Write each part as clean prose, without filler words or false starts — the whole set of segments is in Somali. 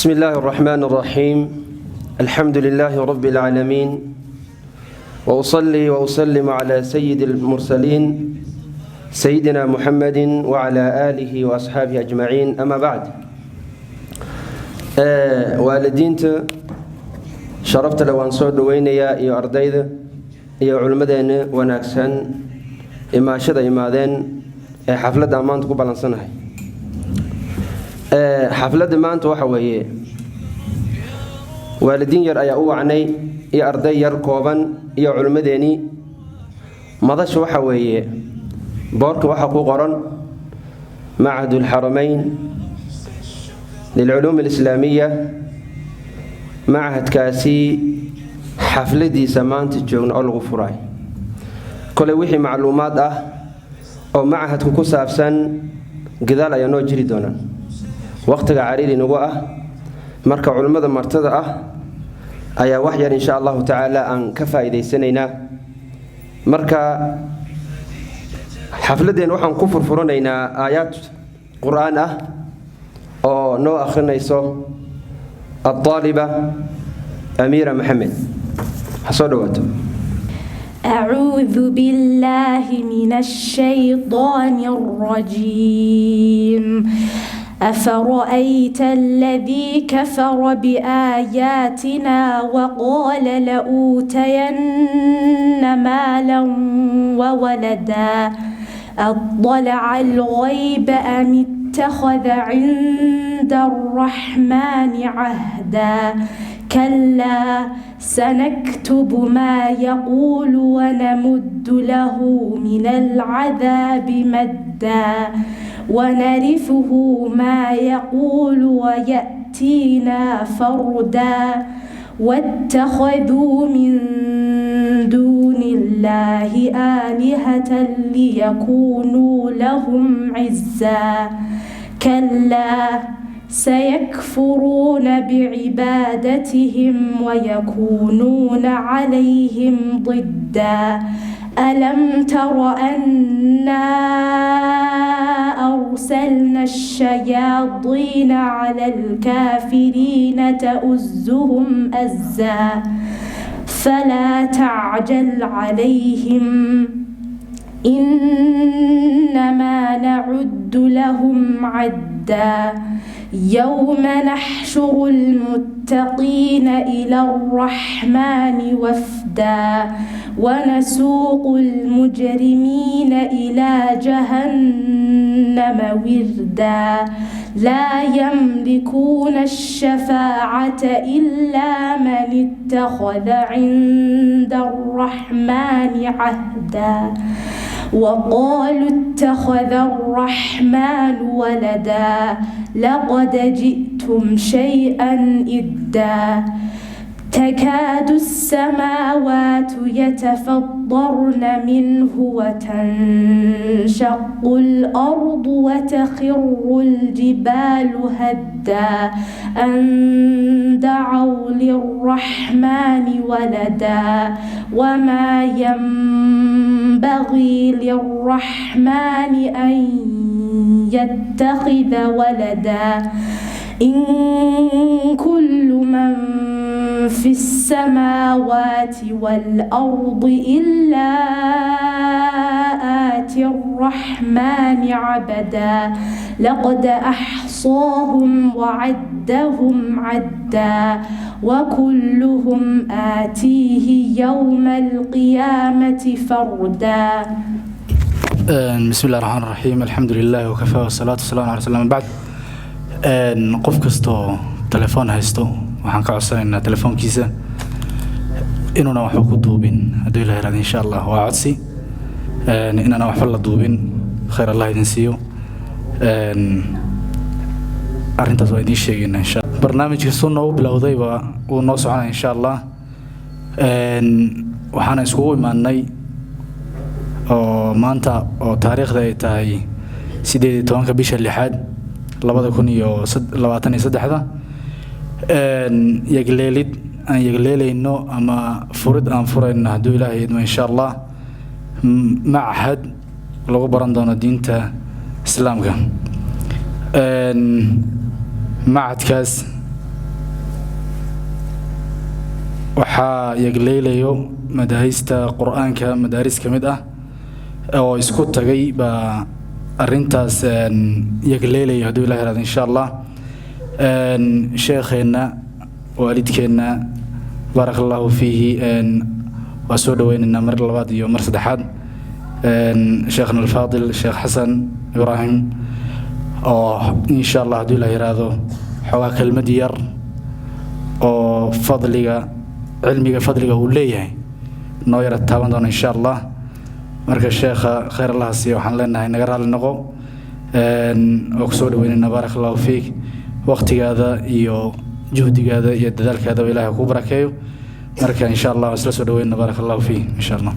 بسم الله الرحمن الرحيم، الحمد لله رب العالمين، واصلي واسلم على سيد المرسلين سيدنا محمد وعلى اله واصحابه اجمعين، اما بعد. Waalidiinta sharafta le waan soo dhaweynayaa, iyo ardayda iyo culimmadeena wanaagsan imaashada imaadeen ee xafladda aan maanta ku ballansanahay. Xafladda maanta waxa weeye waalidiin yar ayaa u wacnay iyo arday yar kooban iyo culimmadeenii. Madasha waxa weeye boorka waxaa ku qoran Machad Alxaramayn Lilculuum Alislaamiya. Machadkaasi xafladiisa maanta joogna oo lagu furaay. Koley wixii macluumaad ah oo machadka ku saabsan gadaal ayaa noo jiri doonaan, waqtiga cariiri nagu ah. Marka culimmada martada ah ayaa wax yar insha Allahu tacaala aan ka faa'iidaysanaynaa. Marka xafladdeen waxaan ku furfuranaynaa aayaad Qur-aan ah oo noo akhrinayso الطالبة Amiira Maxamed. Ha soo dhawaato. أعوذ بالله من الشيطان الرجيم. أفرأيت الذي كفر بآياتنا وقال لأوتين مالا وولدا؟ أطلع الغيب أم اتخذ عند الرحمن عهدا؟ كلا، سنكتب ما يقول ونمد له من العذاب مدا ونرثه ما يقول ويأتينا فردا. واتخذوا من دون الله آلهة ليكونوا لهم عزا. كلا، سيكفرون بعبادتهم ويكونون عليهم ضدا. ألم تر أنا أرسلنا الشياطين على الكافرين تؤزهم أزا؟ فلا تعجل عليهم، إنما نعد لهم عدا. يوم نحشر المتقين إلى الرحمن وفدا ونسوق المجرمين إلى جهنم وردا. لا يملكون الشفاعة إلا من اتخذ عند الرحمن عهدا. وقالوا اتخذ الرحمن ولدا، لقد جئتم شيئا إدا. تكاد السماوات يتفطرن منه وتنشق الأرض وتخر الجبال هدا أن دعوا للرحمن ولدا. وما ينبغي للرحمن أن يتخذ ولدا. إن كل من في السماوات والأرض إلا آتي الرحمن عبدا. لقد أحصاهم وعدهم عدا، وكلهم آتيه يوم القيامة فردا. بسم الله الرحمن الرحيم، الحمد لله وكفى، والصلاة والسلام على رسول الله، بعد. Qof kastoo telefoon haysto waxaan ka codsanaynaa telefoonkiisa inuuna waxba ku duubin, hadduu Ilah yiraahdo, insha Allah. Waa codsi inaana waxba la duubin. Khayr Allah idin siiyo. Arrintaas waa idiin sheegaynaa insha Allah. Barnaamijka suu noogu bilowdayba wuu noo soconaya insha Allah. Waxaana iskugu imaanay oo maanta oo taariikhda ay tahay 18-ka bisha lixaad 2023-da yagleelid aan yagleelayno ama furid aan furayno, hadduu Ilaahay idmo, insha Allah, machad lagu baran doono diinta Islaamka. Machadkaas Waxaa yegleylayo madaarista Qur-aanka, madaaris ka mid ah oo isku tagay baa arintaas yegleylaya, hadduu Ilaah yiraahdo, insha Allah. Sheekheenna, waalidkeenna, baaraka Allahu fiihi, waa soo dhaweynaynaa mar labaad iyo mar saddexaad sheekhna alfaadil, Sheekh Xasan Ibraahim, oo insha Allah, hadduu Ilaah yiraahdo, xoogaa kelmad yar oo fadliga cilmiga, fadliga uu leeyahay noo yara taaban doona, insha Allah. Marka sheekha, khayr Allah siiya, waxaan leenahay naga raali noqo oo kusoo dhaweynayna. Baaraka Allahu fiik. Waqtigaada iyo juhdigaada iyo dadaalkaadaba Ilaahay kuu barakeeyo. Marka insha Allah waan isla soo dhaweynana. Baaraka Allahu fiik, insha Allah.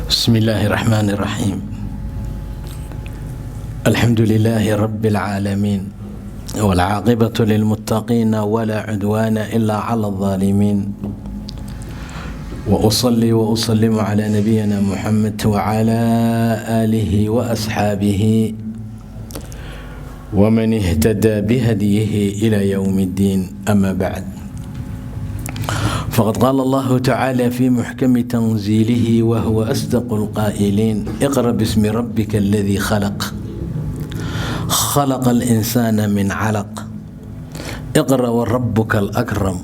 بسم الله الرحمن الرحيم. الحمد لله رب العالمين، والعاقبة للمتقين، ولا عدوان إلا على الظالمين، وأصلي وأسلم على نبينا محمد وعلى آله وأصحابه ومن اهتدى بهديه إلى يوم الدين. أما بعد، فقد قال الله تعالى في محكم تنزيله وهو أصدق القائلين: اقرأ باسم ربك الذي خلق، خلق الإنسان من علق، اقرأ وربك الأكرم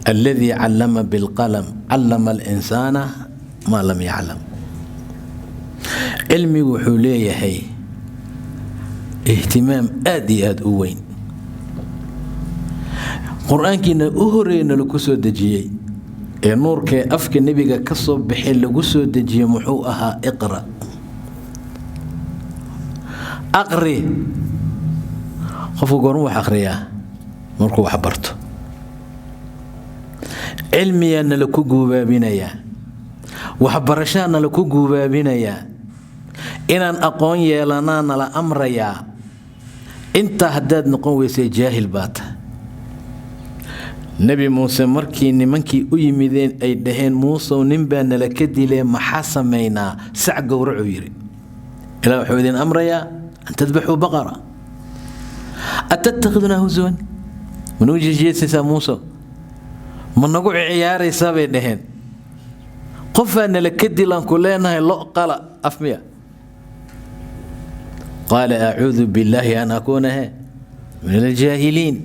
الذي علم بالقلم، علم الإنسان ما لم يعلم. Cilmigu wuxuu leeyahay ihtimaam aad iyo aad u weyn. Qur-aankiina u horeeyna lagu soo dejiyey ee nuurkee afka nebiga ka soo baxay lagu soo dejiyey muxuu ahaa? Iqra, aqri. Qofku goormu wax akhriyaa? Markuu wax barto. Cilmiyaa nala ku guubaabinayaa, waxbarashaa nala ku guubaabinayaa, inaan aqoon yeelanaa nala amrayaa. Intaa haddaad noqon weysay, jaahil baa tahay. Nebi Muuse markii nimankii u yimideen ay dhaheen: "Muusow, nin baa nala ka dilee, maxaa samaynaa?" "Sac gowracuu," yidhi. Ilaa wuxuu idin amrayaa an tadbaxuu baqara. "Atattakhidunaa husuwan?" Ma nagu jeesjeesaysaa, Muusow? Ma nagu ciyaaraysaa, bay dhaheen. Qofaa nala ka dilaan ku leenahay, lo qala af miya? Qaala: "Acuudu billaahi an akuuna he min aljaahiliin."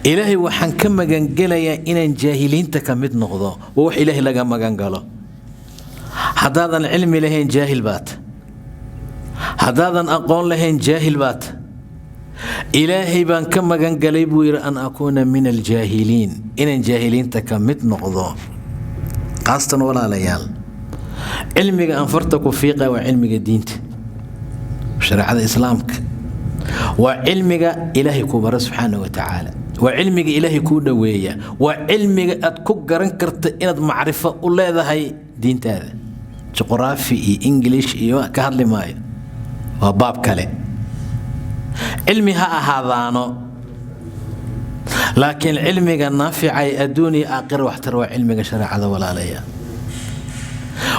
Ilaahay waxaan ka magangelayaa inaan jaahiliinta ka mid noqdo. Waa wax Ilaahay laga magangalo. Haddaadan cilmi lahayn, jaahil baat. Haddaadan aqoon lahayn, jaahil baat. "Ilaahay baan ka magangalay," buu yidhi, "an akuuna min aljaahiliin," inaan jaahiliinta ka mid noqdo. Qaastan, walaalayaal, cilmiga aan farta ku fiiqa waa cilmiga diinta, shareecada Islaamka. Waa cilmiga Ilaahay kuu bara subxaana wa tacaala, waa cilmiga Ilaahay kuu dhoweeya, waa cilmiga aad ku garan karta inaad macrifo u leedahay diintaada. Juqraafi iyo English iyo ka hadli maayo, waa baab kale. Cilmi ha ahaadaano, laakiin cilmiga naafica ee adduun iyo aakhira waxtar waa cilmiga shareecada, walaalaya.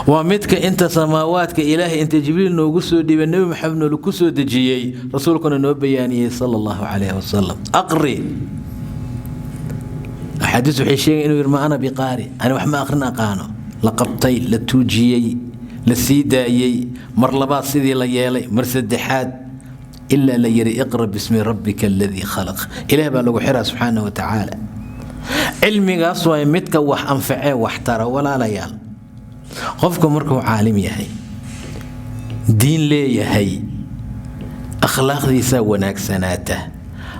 Waa midka inta samaawaadka Ilaahay inta Jibriil noogu soo dhiibay, Nebi Maxamed noolu ku soo dejiyey, rasuulkuna noo bayaaniyey sala Allahu calayhi wasalam. Aqri. Axaadiis waxay sheegayan inuu yidhi: "Ma ana biqaari," ani wax ma aqrin aqaano. La qabtay, la tuujiyey, la sii daayey, mar labaad sidii la yeelay, mar saddexaad, ilaa la yidhi: "Iqra bismi rabbika aladii khalaq." Ilaah baa lagu xiraa subxaana wa tacaala. Cilmigaas waay midka wax anfacee, wax tara, walaalayaal. Qofku markuu caalim yahay, diin leeyahay, akhlaaqdiisaa wanaagsanaata,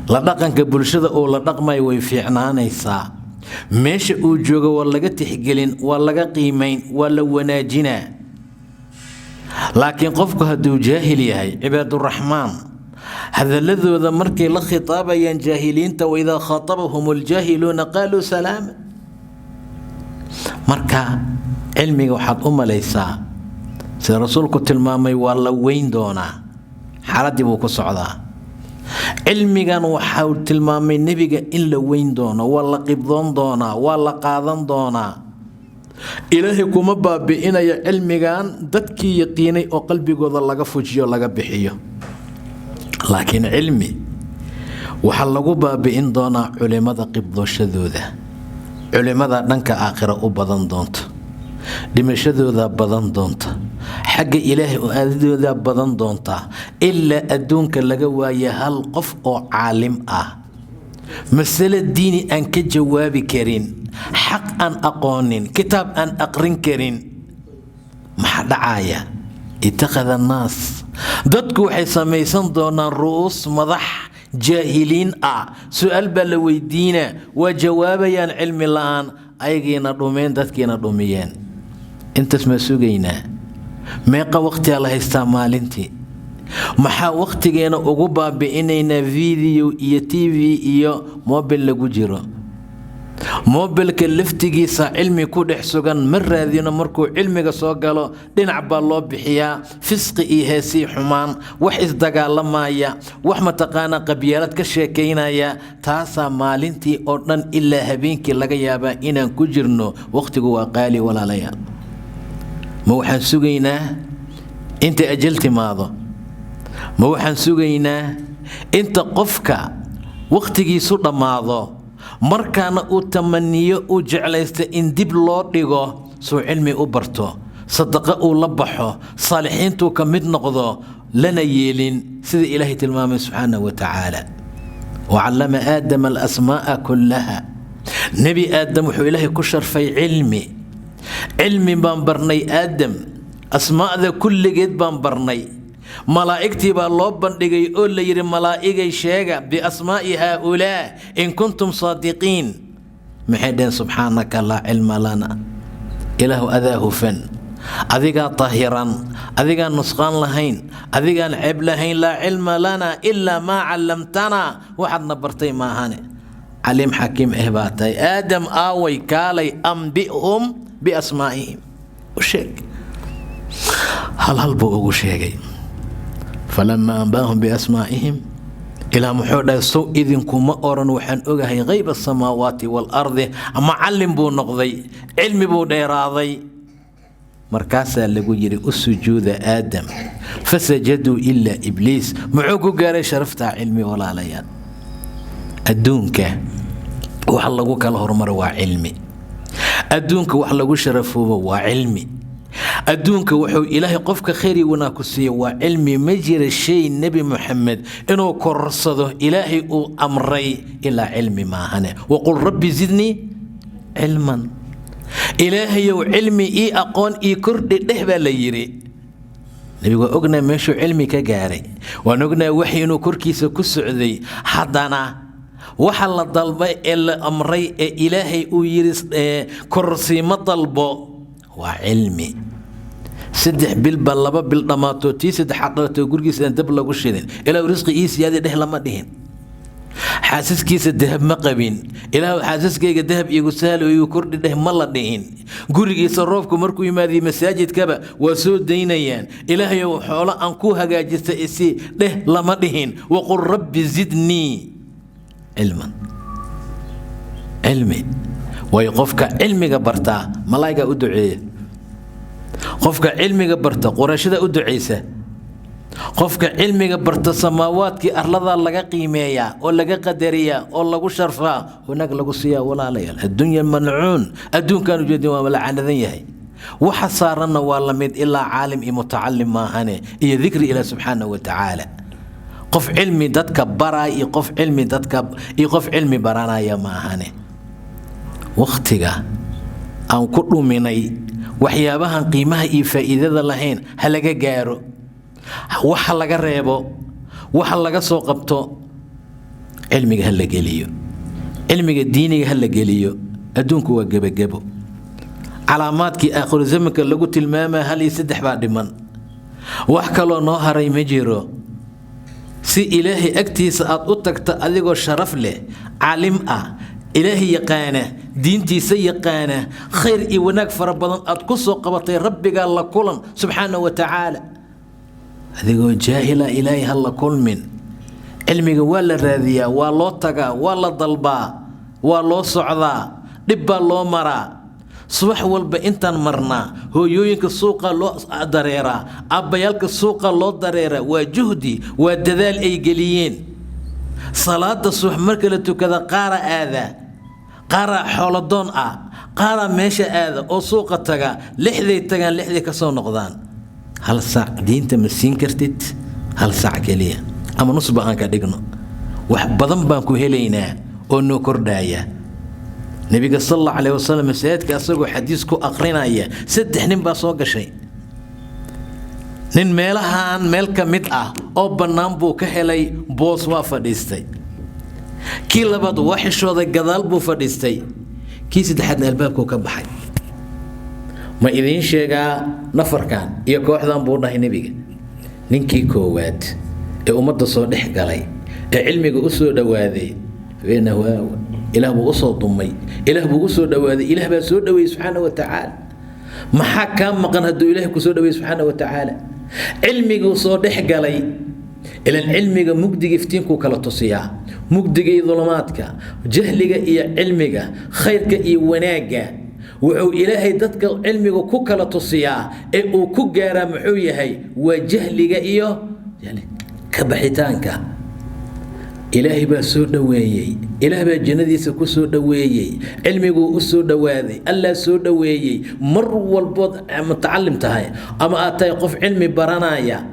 la dhaqanka bulshada uu la dhaqmayo way fiicnaanaysaa, meesha uu joogo waa laga tixgelin, waa laga qiimayn, waa la wanaajinaa. Laakiin qofku hadduu jaahil yahay, cibaaduraxmaan hadaladooda markay la khitaabayaan jaahiliinta, "Waidaa khaatabahum aljaahiluuna qaaluu salaama." Marka cilmiga waxaad u malaysaa, sida rasuulku tilmaamay, waa la weyn doonaa. Xaaladii buu ku socdaa. Cilmigan waxau tilmaamay nebiga in la weyn doono, waa la qibdoon doonaa, waa la qaadan doonaa. Ilaahay kuma baabi'inayo cilmigan dadkii yaqiinay oo qalbigooda laga fujiyo, laga bixiyo. Laakiin cilmi waxaa lagu baabi'in doonaa culimmada qibdooshadooda, culimmada dhanka aakhira u badan doonta, dhimashadooda badan doonta, xagga ilaahay oo aadadooda badan doonta, ilaa adduunka laga waaya hal qof oo caalim ah, masale diini aan ka jawaabi karin, xaq aan aqoonin, kitaab aan aqrin karin. Maxaa dhacaya? Itakhada annaas, dadku waxay samaysan doonaan ru'uus, madax jaahiliin ah. Su-aal baa la weydiinaa, waa jawaabayaan cilmi la-aan, ayagiina dhumeen, dadkiina dhumiyeen. Intaas maa sugaynaa? Meeqa waqtiyaa la haystaa maalintii? Maxaa waqtigeena ugu baabi'inaynaa video iyo TV iyo mobil lagu jiro? Mobilka laftigiisa cilmi ku dhex sugan ma raadino. Markuu cilmiga soo galo dhinac baa loo bixiyaa, fisqi iyo heesii xumaan, wax isdagaalamaya, wax mataqaanaa qabyaalad ka sheekaynaya. Taasaa maalintii oo dhan ilaa habeenkii laga yaabaa inaan ku jirno. Waqtigu waa qaali, walaalayaal. Ma waxaan sugaynaa inta ajal timaado? Ma waxaan sugaynaa inta qofka wakhtigiisu dhammaado, markaana uu tamaniyo, uu jeclaysta in dib loo dhigo suu cilmi u barto, sadaqo uu la baxo, saalixiintuu ka mid noqdo? Lana yeelin sida Ilaahay tilmaamay subxaana wa tacaala: wacallama Aadama alasmaa'a kullaha. Nebi Aadam wuxuu Ilaahay ku sharfay cilmi. Cilmi baan barnay Aadam, asmaa'da kulligeed baan barnay. Malaa'igtii baa loo bandhigay oo la yidhi: "Malaa'igay, sheega biasmaa'i haaulaa in kuntum saadiqiin." Maxay dheheen? "Subxaanaka laa cilma lana." Ilaahu, adaa hufan, adigaa tahiran, adigaan nusqaan lahayn, adigaan ceeb lahayn. "Laa cilma lana ilaa maa callamtanaa." Waxaadna bartay maahane, caliim xakiim eh baa tahay. Aadam aaway? Kaalay, ambi'hum biasmaa'ihim, u sheeg. Hal hal buu ugu sheegay. Falamaa anbaahum biasmaa'ihim, ilaa muxuu dhahay? "Sow idinkuma oran waxaan ogahay hayb asamaawaati waalardi?" Macallin buu noqday, cilmi buu dheeraaday. Markaasaa lagu yidhi: "U sujuuda Aadam." Fasajaduu ilaa Ibliis. Muxuu ku gaaray sharaftaa? Cilmi, walaalayaal. Adduunka wax lagu kala horumaro waa cilmi. Adduunka wax lagu sharafoobo waa cilmi. Adduunka wuxuu Ilaahay qofka khayr iyo wanaag ku siiya waa cilmi. Ma jira shay Nebi Moxamed inuu kororsado Ilaahay uu amray ilaa cilmi maahane. Waqul rabbi zidnii cilman, Ilaahayow cilmi ii aqoon ii kordhi dheh baa la yidhi. Nebigu waa ognaa meeshuu cilmi ka gaaray, waan ognaa waxi inuu korkiisa ku socday. Haddana waxa la dalbay ee la amray ee Ilaahay uu yidhi kororsiima dalbo waa cilmi. 3 bil baa 2 bil dhammaato, tii saddexaad dhalato, gurigiisa aan dab lagu shidin. "Ilaahu risqi ii siyaadi" dheh lama dhihin. Xaasaskiisa dahab ma qabin. "Ilaahu xaasaskayga dahab iigu sahlo, iigu kordhi" dheh ma la dhihin. Gurigiisa roobku markuu yimaadiyo masaajidkaba waa soo daynayaan. "Ilaahayow xoolo aan ku hagaajista isii" dheh lama dhihin. Waqul rabbi zidnii cilman. Cilmi waayo, qofka cilmiga bartaa malaa'igaa u duceeya, qofka cilmiga barta qurashada u ducaysa, qofka cilmiga barta samaawaadkii arladaa laga qiimeeyaa oo laga qadariyaa oo lagu sharfaa, wanaag lagu siiyaa. Walaalayaal, adduunya malcuun, adduunkaan ujeedin waa lacanadan yahay, waxa saaranna waa la mid ilaa caalim iyo mutacalim maahane, iyo dikri ilaah subxaana wa tacaala. Qof cilmi dadka baraa iyo qof cilmi dadka iyo qof cilmi baranaya maahane. Wakhtiga aan ku dhuminay waxyaabahan qiimaha iyo faa'iidada lahayn ha laga gaaro, waxa laga reebo, waxa laga soo qabto, cilmiga ha la geliyo, cilmiga diiniga ha la geliyo. Adduunku waa gebagebo. Calaamaadkii aakhiru zamanka lagu tilmaamaa 1 iyo 3 baa dhiman, wax kaloo noo haray ma jiro. Si Ilaahay agtiisa aad u tagta adigoo sharaf leh, caalim ah, Ilaahay yaqaana, diintiisa yaqaana, khayr iyo wanaag fara badan aad ku soo qabatay, rabbigaa la kulan subxaana wa tacaala. Adigoo jaahila Ilaahay ha la kulmin. Cilmiga waa la raadiyaa, waa loo tagaa, waa la dalbaa, waa loo socdaa, dhib baa loo maraa. Subax walba intaan marnaa, hooyooyinka suuqa loo dareeraa, aabbayaalka suuqa loo dareeraa. Waa juhdi, waa dadaal ay geliyeen. Salaada subax marka la tukada, qaara aada, qaaraa xooladoon ah, qaaraa meesha aada oo suuqa taga. 6day tagaan, 6day ka soo noqdaan. Hal saac diinta ma siin kartid? Hal saac keliya ama nusba aan ka dhigno, wax badan baan ku helaynaa oo noo kordhaya. Nebiga sal Allahu calayhi wasalam masaajidka asagoo xadiis ku aqrinaya, 3 nin baa soo gashay. Nin meelahan meel ka mid ah oo bannaan buu ka helay boos, waa fadhiistay. Kii labaad waa xishooday, gadaal buu fadhiistay. Kii saddexaadna albaabkuu ka baxay. Ma idiin sheegaa nafarkan iyo kooxdan, buu dhahay nebiga. Ninkii koowaad ee ummadda soo dhex galay ee cilmiga u soo dhowaaday, fainahu aawa, Ilaah buu usoo dumay, Ilaah buu usoo dhowaaday, Ilaah baa soo dhoweeyey subxaana wa tacaala. Maxaa kaa maqan hadduu Ilaah ku soo dhoweeyey subxaana wa tacaala? Cilmiguu soo dhex galay. Ilan cilmiga mugdiga iftiinkuu kala tusiyaa, mugdiga iyo dulumaadka, jahliga iyo cilmiga, khayrka iyo wanaagga. Wuxuu Ilaahay dadka cilmiga ku kala tusiyaa ee uu ku gaaraa muxuu yahay? Waa jahliga iyo ka baxitaanka. Ilaahay baa soo dhoweeyey, Ilaah baa jannadiisa ku soo dhoweeyey, cilmiguu u soo dhowaaday, Allah soo dhoweeyey. Mar walbood mutacalim tahay ama aad tahay qof cilmi baranaya,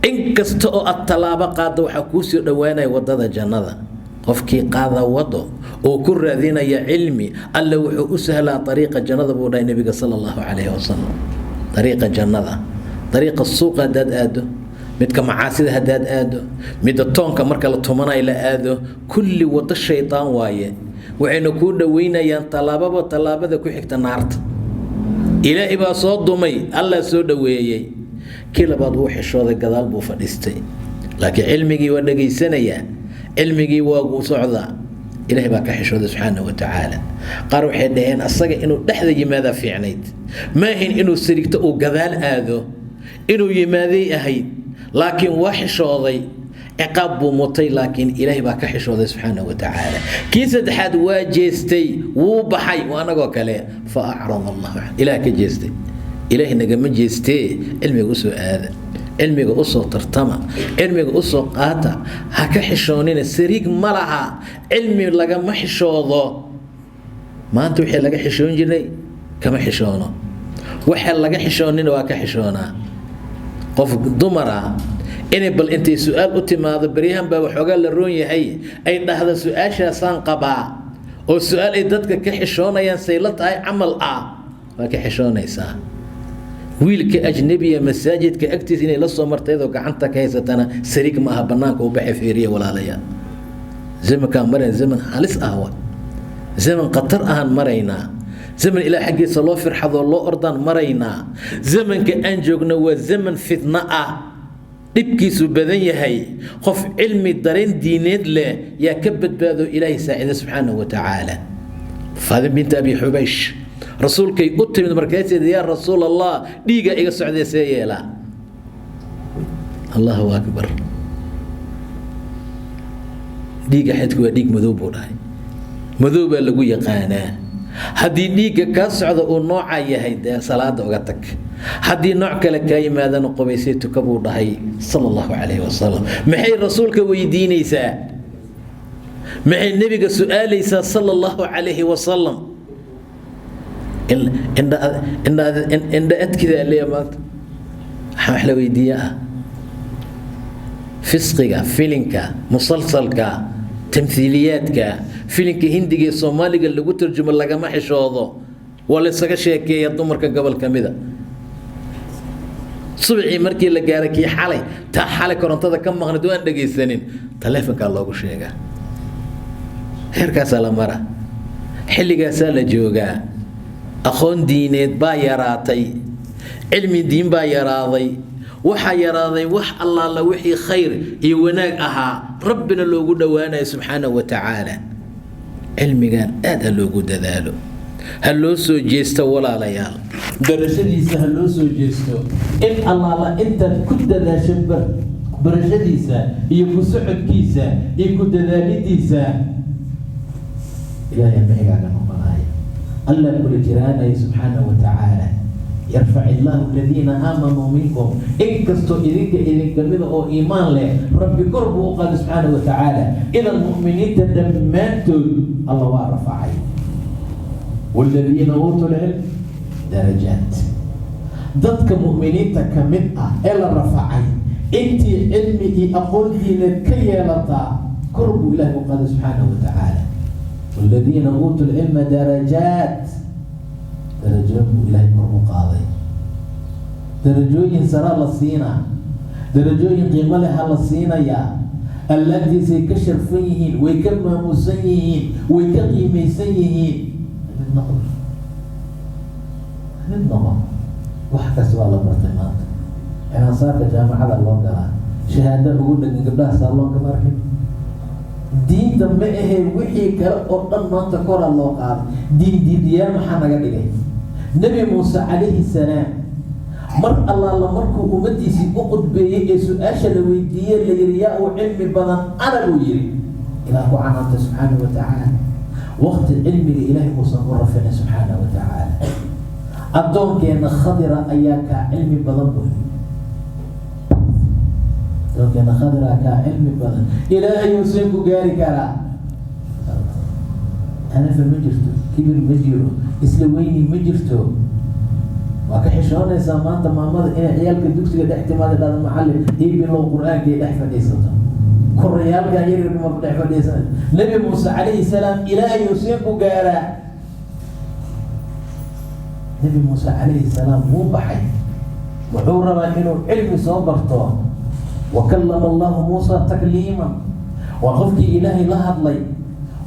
in kasta oo aad tallaabo qaadda, waxaa kuu soo dhowaanaya waddada jannada. Qofkii qaada wado oo ku raadinaya cilmi, Alla wuxuu u sahlaa ariiqa jannada, buu dhahay nebiga sala Allahu calayhi wasalam. Ariiqa jannada, ariiqa suuqa haddaad aado, midka macaasida haddaad aado, midda toonka marka la tumanayo la aado, kulli waddo shaydaan waaye. Waxayna kuu dhoweynayaan tallaababa tallaabada ku xigta naarta. Ilaahay baa soo dumay, Allah soo dhoweeyey. Kii labaad wuu xishooday, gadaal buu fadhiistay, laakiin cilmigii waa dhegaysanayaa, cilmigii waa uu socdaa. Ilaahay baa ka xishooday subxaana wa tacaala. Qaar waxay dhaheen asaga inuu dhexda yimaadaa fiicnayd, maahin inuu sirigto uu gadaal aado, inuu yimaaday ahayd, laakiin waa xishooday, ciqaab buu mutay, laakiin Ilaahay baa ka xishooday subxaana wa tacaala. Kii saddexaad waa jeestay, wuu baxay, waa anagoo kale. Fa acrada Allahu can, Ilaah ka jeestay. Ilaahay nagama jeestee, cilmiga usoo aada, cilmiga usoo tartama, cilmiga usoo qaata, ha ka xishoonina. Sariig ma laha, cilmi lagama xishoodo. Maanta wixii laga xishoon jiray kama xishoono, waxa laga xishoonina waa ka xishoonaa. Qof dumar ah inay bal intay su-aal u timaado, beryahan baa waxoogaa la roon yahay, ay dhahda su-aashaasaan qabaa, oo su-aal ay dadka ka xishoonayaan say la tahay camal ah, waa ka xishoonaysaa. Wiilka ajnabiya masaajidka agtiisa inay la soo martay iyadoo gacanta ka haysatana sariig ma aha, banaanka u baxay. Fiiriya walaalayaal, zamankaan marayn zaman halis ah, wa zaman khatar ahaan maraynaa, zaman Ilaah xaggiisa loo firxadoo loo ordaan maraynaa. Zamanka aan joogno waa zaman fitno ah, dhibkiisu badan yahay. Qof cilmi dareen diineed leh yaa ka badbaado, Ilaahay saacida subxaanahu wa tacaala. Faadin binta Abi Xubaysh rasuulkay u timid, markaasee yaa Rasuul Allah, dhiiga iga socdee, see yeelaa? Allahu akbar. Dhiigga xeydku waa dhiig madow, buu dhahay, madow baa lagu yaqaanaa. Haddii dhiigga kaa socda uu nooca yahay, dee salaada uga tag. Haddii nooc kale kaa yimaadana, qubaysay, tuka, buu dhahay sala Allahu calayhi wasalam. Maxay rasuulka weydiinaysaa? Maxay nebiga su-aalaysaa sala Allahu calayhi wasalam? Indha adkidaa leeya. Maanta waxaa wax la weydiiya ah fisqiga, filinka, musalsalka, tamhiiliyaadka, filinka Hindiga ee Soomaaliga lagu tarjumo lagama xishoodo, waa la isaga sheekeeya. Dumarka gobol ka mida subacii markii la gaara, kii xalay taa xalay korontada ka maqnayd waan dhegaysanin, taleefonkaa loogu sheegaa. Heerkaasaa la mara, xilligaasaa la joogaa. Aqoon diineed baa yaraatay, cilmi diin baa yaraaday, waxaa yaraaday wax allaala wixii khayr iyo wanaag ahaa, Rabbina loogu dhowaanayo subxaanahu wa tacaala. Cilmigan aad ha loogu dadaalo, ha loo soo jeesto walaalayaal, barashadiisa ha loo soo jeesto. In allaala intaad ku dadaasho barashadiisa iyo ku socodkiisa iyo ku dadaalidiisa, Ilaahay micigaaga noqonaya. Alla kula jiraanaya subxaana wa tacaala. Yarfac illaahu aladiina aamanuu minkum, inkastoo idinka idinkamida oo iimaan leh Rabbi kor buu u qaaday subxaana wa tacaala. Idan mu'miniinta dhammaantood Alla waa rafacay. Waaladiina uutuu lcilm darajaat, dadka mu'miniinta ka mid ah ee la rafacay intii cilmi iyo aqoon diineed ka yeelataa kor buu Ilahi u qaaday subxaana wa tacaala. Waaladiina uutuu lcilma darajaat, darajooyin buu Ilaahay kor u qaaday, darajooyin sara la siinaa, darajooyin qiimo leh ha la siinayaa. Allaantiisay ka sharfan yihiin, way ka maamuusan yihiin, way ka qiimaysan yihiin. Mid noqo, mid noqo. Wax kasta waa la bartay maanta. Xinaasaarka jaamacada loo galaa, shahaado ugu dhegan gabdhaha saaloonka ma arkin. Diinta ma ahee, wixii kale oo dhan maanta koraa loo qaaday. Diin diidayaal maxaa naga dhigay? Nebi Muuse calayhi salaam mar allaala markuu ummadiisii u qudbeeyey ee su-aasha la weydiiyey la yihi yaa uu cilmi badan, ana buu yihi. Ilaah ku canaantay subxaana wa tacaala. Waqti cilmiga Ilaahay uusan u raficin subxaana wa tacaala, addoonkeenna Khadira ayaa kaa cilmi badan buu yii. Addoonkeenna Khadira kaa cilmi badan, Ilaahay uusan ku gaari karaa. Anafa ma jirto, kibir ma jiro, isla weyni ma jirto. Waa ka xishoonaysaa maanta maamada inay ciyaalka dugsiga dhex timaada, dhahda macallin ii bilow qur-aanka, ay dhex fadhiisato. Korayaalkan yaryarka ma dhex fadhiisan. Nebi Muuse calayhi salaam Ilaahay uusan ku gaaraa. Nebi Muuse calayhi salaam wuu baxay, wuxuu rabaa inuu cilmi soo barto. Wakallama Allahu Muusa takliiman, waa qofkii Ilaahay la hadlay,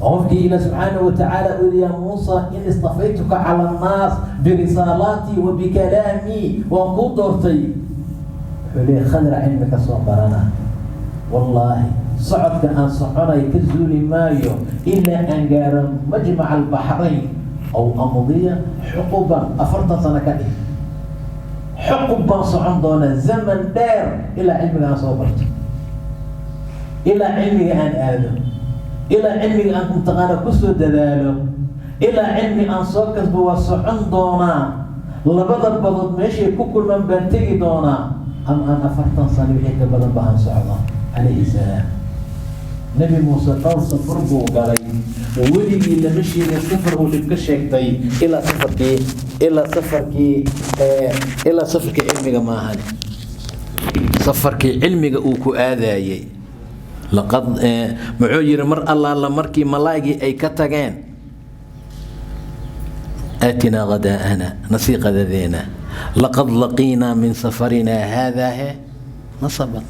waa qofkii Ilaah subxaana wa tacaala u yidhi: yaa Muusa, in istafaytuka cala annaas birisaalaatii wa bikalaamii, waan kuu doortay. Wuxuu leeyahy Khadra cilmi ka soo barana. Wallaahi socodka aan soconay ka zuuli maayo ilaa aan gaaro majmaca albaxrayn aw amdiya xuquban. 40 sano ka dhig, xuqub baan socon doonaa zaman dheer ilaa cilmiga aan soo barto, ilaa cilmiga aan aado, ilaa cilmiga aan mutaqaana kusoo dadaalo, ilaa cilmi aan soo kasbo. Waa socon doonaa, labada badood meeshay ku kulmaan baan tegi doonaa, ama aan 40 sano wixii ka badan ba aan socdo. Calayhi salaam Nebi Muuse dhowr safar buu galay. Weligii lama sheegin safar uu dhib ka sheegtay ilaa safarkii cilmiga maahan, safarkii cilmiga uu ku aadayey. Laqad muxuu yidhi mar allaala markii malaa'igii ay ka tageen? Aatinaa ghadaa'ana, nasii qadadeena. Laqad laqiinaa min safarinaa haadaa he nasaban,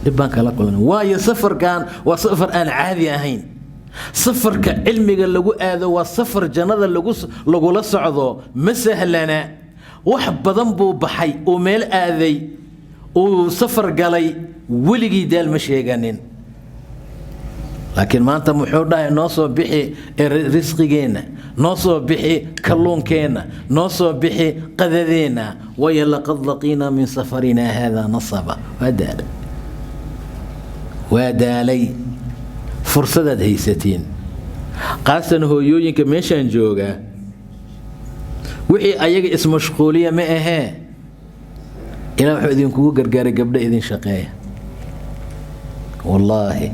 dhib baan kala kulanay. Waayo safarkan waa safar aan caadi ahayn. Safarka cilmiga lagu aado waa safar jannada lagu lagula socdo, ma sahlana. Wax badan buu baxay, uu meel aaday, uu safar galay, weligii daal ma sheeganin. Laakiin maanta muxuu dhahay? Noo soo bixi risqigeenna, noo soo bixi kalluunkeenna, noo soo bixi qadadeenna. Waayo laqad laqiinaa min safarinaa haadaa nasaba. Waa daalay, waa daalay. Fursadaad haysatiin, qaasan hooyooyinka meeshaan joogaa, wixii ayaga ismashquuliya ma ahee. Ilaah wuxuu idinkugu gargaaray gabdho idin shaqeeya. Wallaahi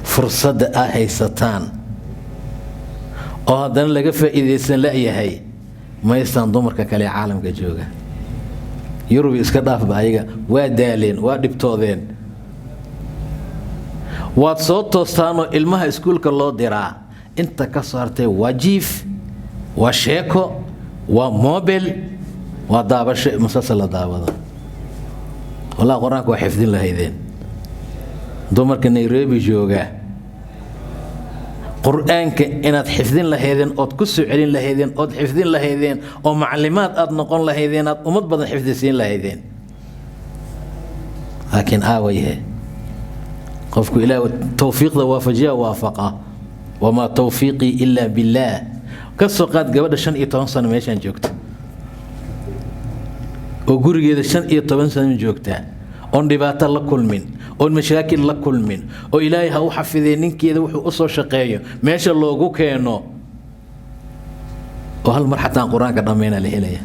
fursadda aa haysataan oo haddana laga faa'iidaysan la'yahay maystaan. Dumarka kale ee caalamka jooga, Yurubi iska dhaafba, ayaga waa daaleen, waa dhibtoodeen. Waad soo toostaanoo ilmaha iskuulka loo diraa, inta ka soo hartay waa jiif, waa sheeko, waa mobel, waa daabasho musalsal la daawado. Wallahi qur-aanka waa xifdin lahaydeen. Dumarka Nairobi jooga, qur-aanka inaad xifdin lahaydeen ood ku soo celin lahaydeen ood xifdin lahaydeen oo maclimaad aad noqon lahaydeen, aad ummad badan xifdisiin lahaydeen. Laakiin aawayhe? Qofku Ilaah towfiiqda waafajiya, waafaqa. Wamaa towfiiqii ilaa billaah. Ka soo qaad gabadha 15 sano meeshaan joogta oo gurigeeda 15 sano joogta, oon dhibaato la kulmin, oon mashaakil la kulmin, oo Ilaahay ha u xafidee ninkeeda wuxuu u soo shaqeeyo meesha loogu keeno. Oo hal mar xataa qur-aanka dhammayna la helaya.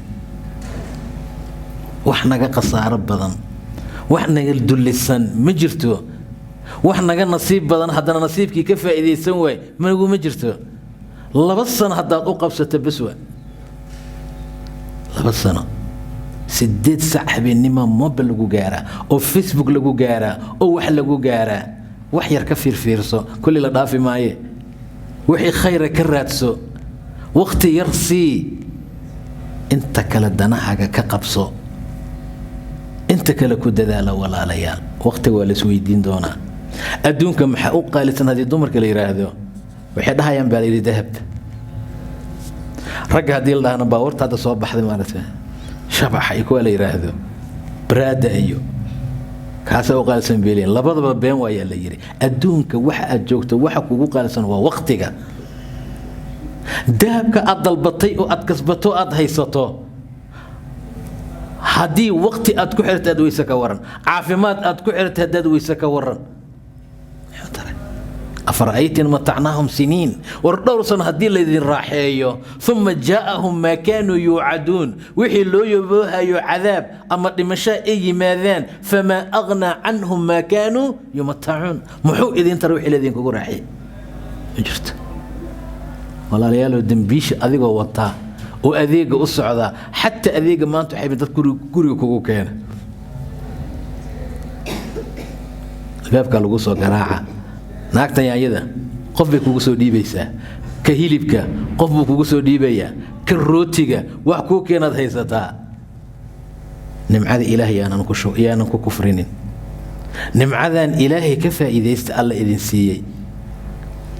Wax naga khasaaro badan, wax naga dullisan ma jirto. Wax naga nasiib badan haddana nasiibkii ka faa'iidaysan waay manigu ma jirto. 2 sano haddaad u qabsato bes wa 2 sano, 8 sac habeennima mobile lagu gaaraa oo Facebook lagu gaaraa oo wax lagu gaaraa. Wax yar ka fiirfiirso, kulli la dhaafi maaye. Wixii khayra ka raadso, waqti yar sii, inta kale danahaaga ka qabso, inta kale ku dadaala. Walaalayaal, waqtiga waa la isweydiin doonaa. Adduunka maxaa u qaalisan haddii dumarka la yidhaahdo? Waxay dhahayaan baa la yidhi dahab. Ragga haddii la dhahana baabuurta hadda soo baxday maaragtay shabaxa iyo kuwa la yidhaahdo baraada iyo kaasaa u qaalisan beeliyan. Labadaba been waayaa la yidhi. Adduunka waxa aad joogto waxa kugu qaalisan waa waqtiga. Dahabka aad dalbatay oo aad kasbato aad haysato, haddii waqti aad ku xirtay aad weyse ka waran, caafimaad aad ku xirtay haddaad weyse ka waran, afara'aytin matacnaahum siniin, war dhowr sano haddii laydin raaxeeyo, uma jaa'ahum maa kaanuu yuucaduun, wixii loo yaboohayo cadaab ama dhimasho ay yimaadaan, famaa aghnaa canhum maa kaanuu yumatacuun, muxuu idin tara wixii laydinkugu raaxeeyey? Ma jirto. Walaalayaaloo, dembiisha adigoo wataa oo adeega u socdaa, xataa adeega maanta waxay dad guriga kugu keena, albaabkaa lagu soo garaaca. Naagtan yaanyada qof bay kugu soo dhiibaysaa, ka hilibka qof buu kugu soo dhiibayaa, ka rootiga wax kuu keenaad haysataa. Nimcada ilaahay yaanan ku kufrinin. Nimcadan ilaahay ka faa'iidaysta alla idin siiyey.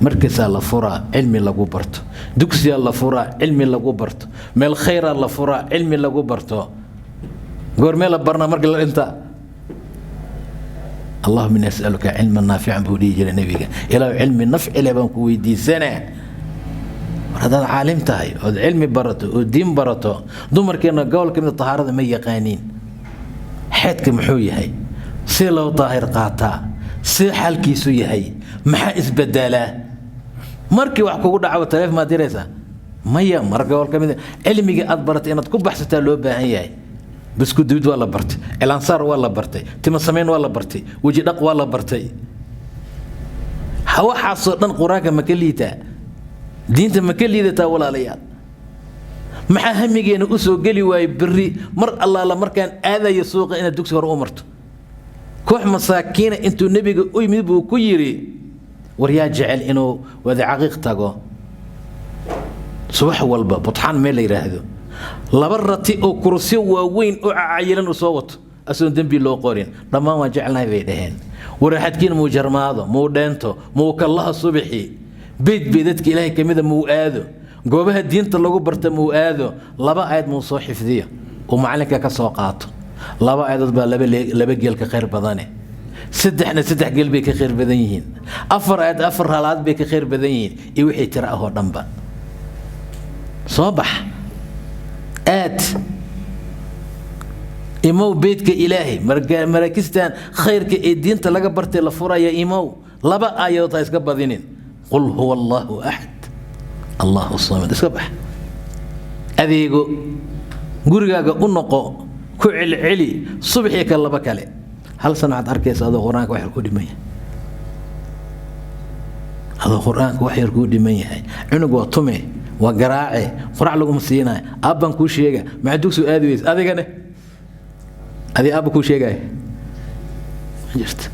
Markasaa la furaa cilmi lagu barto, dugsiyaa la furaa cilmi lagu barto, meel khayraa la furaa cilmi lagu barto. Goormee la barnaa? Marka la dhintaa. Allahuma inni as'aluka cilman naafican buu dhihi jiray nabiga. Ilaahu cilmi nafci leh baan ku weydiisanaa. War haddaad caalim tahay ood cilmi barato oo diin barato, dumarkeenna gobol ka mida tahaarada ma yaqaaniin. Xeedka muxuu yahay? See loo daahir qaataa? See xaalkiisu yahay? Maxaa isbedelaa markii wax kugu dhaco? Taleef maad diraysaa? Maya. Mar gobol ka mid cilmiga aad baratay inaad ku baxsataa loo baahan yahay. Bisku dubid waa la bartay, cilaansaar waa la bartay, timo samayn waa la bartay, weji dhaq waa la bartay. Waxaasoo dhan qur-aanka ma ka liitaa? Diinta ma ka liidataa? Walaalayaal, maxaa hamigeena u soo geli waayey berri mar allaala markaan aadayo suuqa inaad dugsi hore u marto? Koox masaakiina intuu nebiga u yimid buu ku yidhi, war yaa jecel inuu wadi caqiiq tago subax walba, butxaan meel la yidhaahdo, 2 rati oo kursiyo waaweyn oo cacayilan uu soo wato asoon dembi loo qorin? Dhammaan waan jecelnahay bay dhaheen. Waraxadkiin muu jarmaado, muu dheento, muu kallaha subaxii beyd bay dadka ilaahay ka mida muu aado, goobaha diinta lagu barta muu aado, 2 aayad muu soo xifdiyo uu macallinka ka soo qaato. 2 aayadood baa laba geel ka khayr badane, 3na 3 geel bay ka khayr badan yihiin, 4 aayad 4 halaad bay ka khayr badan yihiin, iyo wixii tiro ah oo dhanba. Soo bax, aad imow beydka ilaahay, maraakistan khayrka ee diinta laga bartay la furaya imow. 2 aayadood ha iska badinin, qul huwa allaahu axad allahu samad. Iska bax, adeego, gurigaaga u noqo, ku celceli subaxii ka 2 kale. Hal sano waxaad arkaysa adoo qur-aanka wax yar ku dhiman yahay, adoo qur-aanka wax yar kuu dhiman yahay. Cunug waa tume, waa garaace, qurac laguma siinayo, aabbaan kuu sheega maxaa dugsigu aadi weysa? Adigane adii aabba kuu sheegaya ma jirto.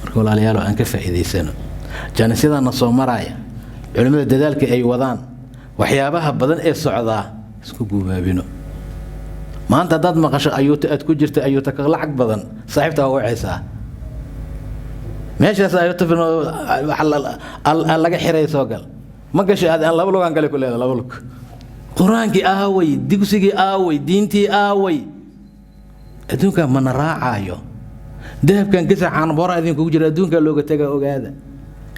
Marka walaalayaal, aan ka faa'iidaysano jaanisyadana soo maraya, culimmada dadaalka ay wadaan, waxyaabaha badan ee socdaa isku guubaabino. Maanta haddaad maqasho ayuuta aad ku jirta, ayuuta ka lacag badan, saaxiibta waa wacaysaa meeshaas ayuuta laga xiray soo gal ma gashay aad aan 2 lugaan galay ku leedahay 2 lug. Qur-aankii aaway, dugsigii aaway, diintii aaway? Adduunka mana raacaayo. Dahabkan gasa caanboora idinkugu jira adduunka looga taga. Ogaada,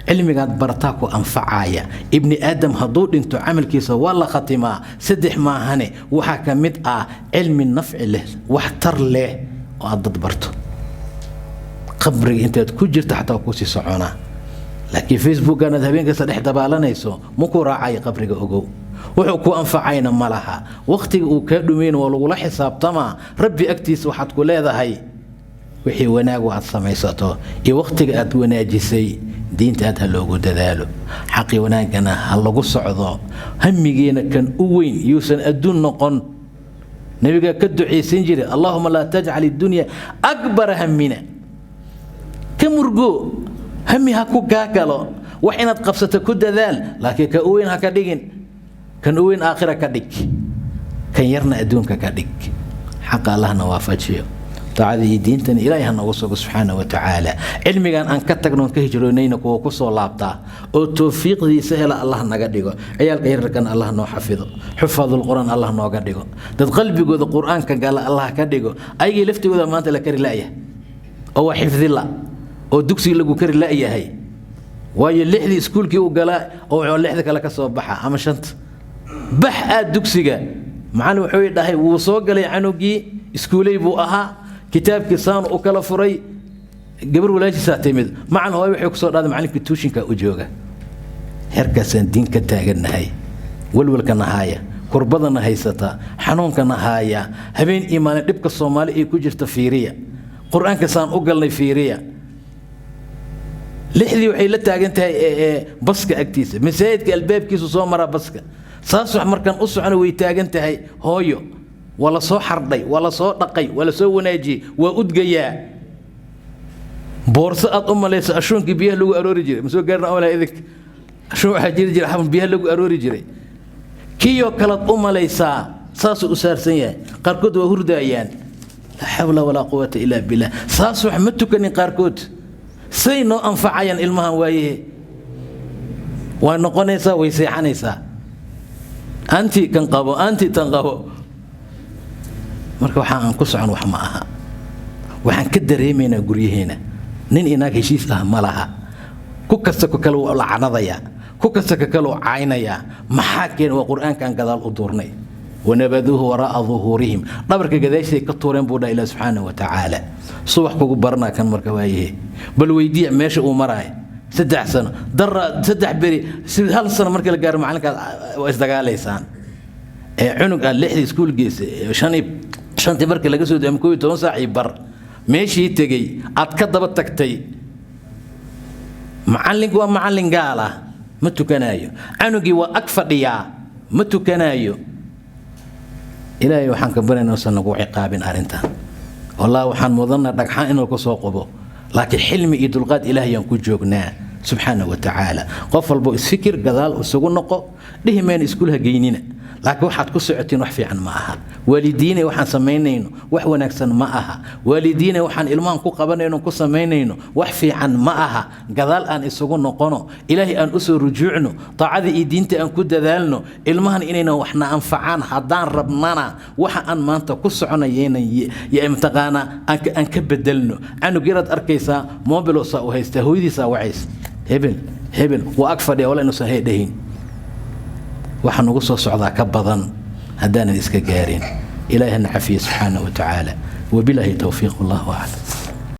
cilmigaad barataa ku anfacaya. Ibni aadam hadduu dhinto camalkiisa waa la khatimaa, 3 maahane. Waxaa ka mid ah cilmi nafci leh, wax tar leh oo aad dad barto. Qabriga intaad ku jirta xataa kusii soconaa, laakiin Facebookan aad habeen kasta dhex dabaalanayso ma ku raacayo qabriga. Ogow, Wuxuu ku anfacayna ma laha. Wakhtiga uu kaa dhumayna waa lagula xisaabtamaa. Rabbi agtiisa waxaad ku leedahay wixii wanaagu aad samaysato iyo wakhtiga aad wanaajisay. Diinta aad ha loogu dadaalo, xaqii wanaaggana ha lagu socdo. Hamigeena kan u weyn yuusan adduun noqon. Nabigaa ka ducaysan jiray, allahuma laa tajcal iddunya akbara hamina. Ka murgo, hami ha ku gaagalo, wax inaad qabsato ku dadaal, laakiin ka u weyn ha ka dhigin. Kan u weyn aakhira ka dhig, kan yarna adduunka ka dhig. Xaqa Allahna waafajiyo, taacada iyo diintana Ilaahay ha noogu sugo subxaana wa tacaala. Cilmigan aan ka tagno, ka hijroonayna, kuwa ku soo laabtaa oo towfiiqdiisa hela Allah naga dhigo. Ciyaalka yararkana Allah noo xafido, xufaadul qur-aan Allah nooga dhigo, dad qalbigooda qur-aanka gala Allah ka dhigo. Ayagii laftigooda maanta la kari la'yahay oo waa xifdila oo dugsiga lagu kari la'yahay, waayo 6dii iskuulkii uu galaa oo 6da kale ka soo baxa ama 5ta bax aad dugsiga. Macallin wuxuu dhahay, wuu soo galay canugii, iskuuley buu ahaa, kitaabkii saan u kala furay, gabar walaashiisaa timid, macal hooyo waxay kusoo dhahday macallinkii tuushinka u jooga. Heerkaasaan diin ka taagannahay, walwalkana haaya, kurbadana haysata, xanuunkana haaya, habeen iyo maalin dhibka Soomaali ay ku jirta fiiriya. Qur-aanka saan u galnay fiiriya. 6dii waxay la taagan tahay baska agtiisa, masaajidka albaabkiisu soo maraa baska, saas wax markaan u socona way taagan tahay hooyo. Waa la soo xardhay, waa la soo dhaqay, waa la soo wanaajiyey, waa udgayaa. Boorso aad u malayso ashuunkii biyaha lagu aroori jiray ma soo gaarna omalaa idinka. Ashuun waxaa jiri jiray xabun biyaha lagu aroori jiray, kiyoo kalead u malaysaa saasuu u saarsan yahay. Qaarkood waa hurdaayaan, laa xawla walaa quwata ilaa billah. Saas wax ma tukanin qaarkood, say noo anfacayaan ilmahan waayehe? Waa noqonaysaa, way seexanaysaa, anti kan qabo, anti tan qabo. Marka waxa aan ku socon wax ma aha. Waxaan ka dareemaynaa guryaheena nin inaag heshiis ah ma laha. Ku kasta ku kale wuu lacanadayaa, ku kasta ka kale uu caynayaa. Maxaa keena? Waa qur-aankaan gadaal u duurnay. Wanabaduuhu waraa'a duhuurihim, dhabarka gadaashiisay ka tuureen buu dhaha Ilaah subxaana wa tacaala. Subax kugu baranaa kan marka waayahe, bal weydiiya meesha uu maraayo 3 sano dara, 3 beri, 1 sano marka la gaaro macalinkaad waa isdagaalaysaan. Ee cunug aad 6dii iskuul geysay, 5tii markii laga soo ama 11 saac iyo bar meeshii tegey, aad ka daba tagtay. Macallinku waa macallin gaal ah, ma tukanaayo. Canugii waa ag fadhiyaa, ma tukanaayo. Ilaahay waxaan ka barayna inuusan nagu ciqaabin arrintan. Wallahi waxaan mudanna dhagxaan inuu ku soo qobo, laakiin xilmi iyo dulqaad Ilaahay aan ku joognaa subxaana wa tacaala. Qof walbo isfikir gadaal isugu noqo. Dhihi mayna iskuul ha geynina, laakiin waxaad ku socotiin wax fiican ma aha. Waalidiine, waxaan samaynayno wax wanaagsan ma aha. Waalidiine, waxaan ilmahan ku qabanayno, ku samaynayno wax fiican ma aha. Gadaal aan isugu noqono, Ilaahay aan usoo rujuucno, taacada iyo diinta aan ku dadaalno. Ilmahan inayna waxna anfacaan haddaan rabnana, waxa aan maanta ku soconayaynan mataqaanaa aan ka bedelno. Canug yaraad arkaysaa mobilosaa u haystaa, hooyadiisaa wacaysa, hebel hebel, waa ag fadhiya, wala inuusan hey dhahin. Waxa nagu soo socdaa ka badan haddaanan iska gaarin. Ilaahi hana cafiye subxaana wa tacaala. Wabilaahi towfiiq, allahu aclam.